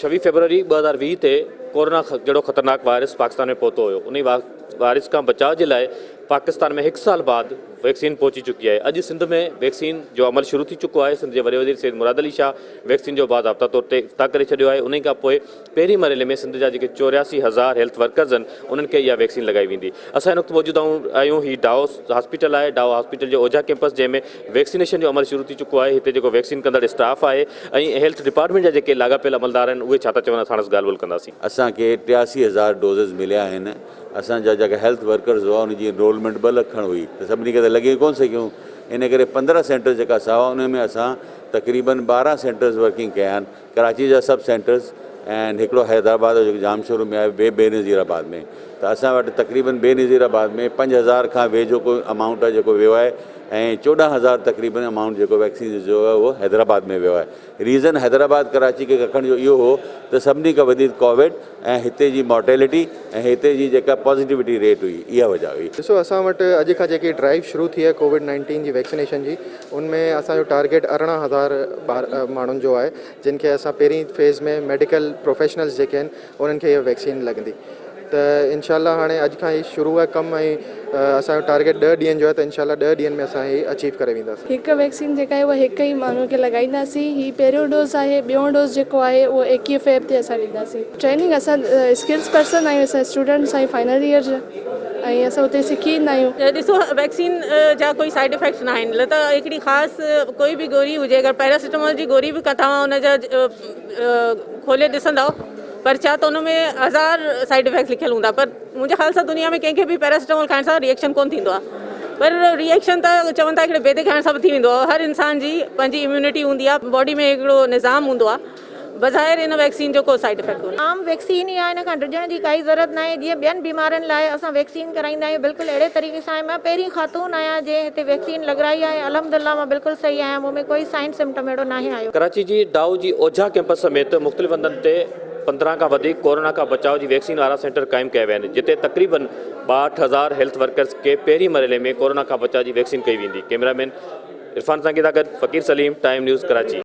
26 فيبروري 2020 تي ڪورونا جهڙو خطرناڪ وائرس پاڪستان ۾ پهتو هيو، انهي وائرس کان بچاء جي لاء پاڪستان ۾ هڪ سال بعد ويڪسين پهچي چڪي آهي، اڄ سنڌ ۾ ويڪسين جو عمل شروع ٿي چڪو آهي، سنڌ جي وڏي وزير سيد مراد علي شاهه ويڪسين جو باضابطا طور تي افتتاح ڪري ڇڏيو آهي، انهي کان پوء پهرين مرحلي ۾ سنڌ جا جيڪي 84 هزار هيلٿ ورڪرز آهن انهن کي اها ويڪسين لڳائي ويندي. اسان هن وقت موجود آهيون هي ڊائو هاسپيٽل آهي ڊائو هاسپيٽل جو اوجها ڪيمپس جنهن ۾ ويڪسينيشن جو عمل شروع ٿي چڪو آهي هتي جيڪو ويڪسين ڪندڙ اسٽاف آهي ۽ هيلٿ ڊپارٽمينٽ جا جيڪي لاڳاپيل عملدار آهن اهي ڇا ٿا چون اسان ساڻس ڳالهه ٻولهه ڪنداسين. اسان کي 83 هزار ڊوزز مليا آهن اسان جا جيڪا هيلٿ ورڪرز هئا ان جي انرولمينٽ 2 لک کن هئي ته سڀني کي ته لڳي ڪونه سگهيون ان ڪري 15 سينٽرز جيڪا اسان هئا ان ۾ اسان تقريبن 12 سينٽرز ورڪنگ ڪيا آهن ڪراچي جا سب سينٽرز ۽ هڪڙو حيدرآباد جو جيڪو ڄامشورو ۾ آهي ٻي بينظير آباد ۾ ته اسان وٽ تقريبن بينظير آباد ۾ 5000 کان ويجهو ڪو امائونٽ آهي جيڪو ويو آهي ۽ 14000 تقريبن امائونٽ جيڪو ويڪسين جو آهي اهو حيدرآباد ۾ ويو آهي ريزن حيدرآباد ڪراچي کي رکڻ جو اهو هو ته سڀني کان وڌيڪ ڪووڊ ۽ هتي جي مارٽيلٽي ۽ هتي جي جيڪا پازيٽيوٽي ريٽ هئي اها وجه هئي. ڏسو اسان وٽ اڄ کان جيڪي ڊرائيو شروع ٿي آهي ڪووڊ 19 جي ويڪسينيشن جي ان ۾ اسان جو ٽارگيٽ 18 هزار ٻار ماڻهن جو آهي جن کي اسان پهرين فيز ۾ ميڊيڪل پروفيشنلز جيڪي آهن انهن کي اها ويڪسين لڳندي ته انشاء الله هاڻي اڄ کان هي شروع آهي ڪم ۽ اسان جو ٽارگيٽ 10 ڏينهن جو آهي ته انشاء الله 10 ڏينهن ۾ اسان هي اچيو ڪري وينداسين. هڪ ويڪسين جيڪا آهي اها هڪ ئي ماڻهو کي لڳائينداسين هي پهريون ڊوز آهي ٻيون ڊوز جيڪو آهي اهو 21 فيب تي اسان ڏينداسين ٽريننگ اسان اسڪلز پرسن آهيون اسان اسٽوڊنٽس آهيون فائنل ايئر جا ۽ اسان اتي سکي ايندا آهيون. ڏسو ويڪسين جا ڪوئي سائيڊ افيڪٽس نه آهن نه ته هڪڙي خاص ڪوئي به گوري هجي اگر پيراسيٽامول جي گوري به توهان ان جا کولي ڏسندؤ پرچا ته ان ۾ هزار سائيڊ افيڪٽس لکيل هوندا پر منهنجي خيال سان دنيا ۾ ڪنهن کي به پيراسيٽامول کائڻ سان ريئڪشن ڪونه ٿيندو آهي پر ريئڪشن ته چون ٿا هڪڙي بيدي کائڻ سان به ٿي ويندو آهي هر انسان جي پنهنجي اميونٽي هوندي آهي باڊي ۾ هڪڙو نظام هوندو آهي بظاهر ان ويڪسين جو ڪو سائيڊ افيڪٽ ڪونهي. عام ويڪسين ئي آهي ان کان ڊڄڻ جي ڪائي ضرورت ناهي جيئن ٻين بيمارين لاء اسان ويڪسين ڪرائيندا آهيون بلڪل اهڙي طريقي سان آهي مان پهرين خاتون آهيان جنهن هتي ويڪسين لڳرائي آهي الحمد الله مان بلڪل صحيح آهيان مون ۾ ڪوئي سائن سمپٽم اهڙو ناهي آيو. ڪراچي جي ڊائو جي اوجها ڪيمپس سميت مختلف هنڌن تي 15 کان وڌيڪ ڪورونا کان بچاء جي ويڪسين وارا سينٽر قائم ڪيا ويا آهن جتي تقريبن 62 هزار هيلٿ ورڪرز کي پهرين مرحلي ۾ ڪورونا کان بچاء جي ويڪسين ڪئي ويندي. ڪئميرا مين عرفان سانگي سان گڏ فقير سليم، ٽائيم نيوز، ڪراچي.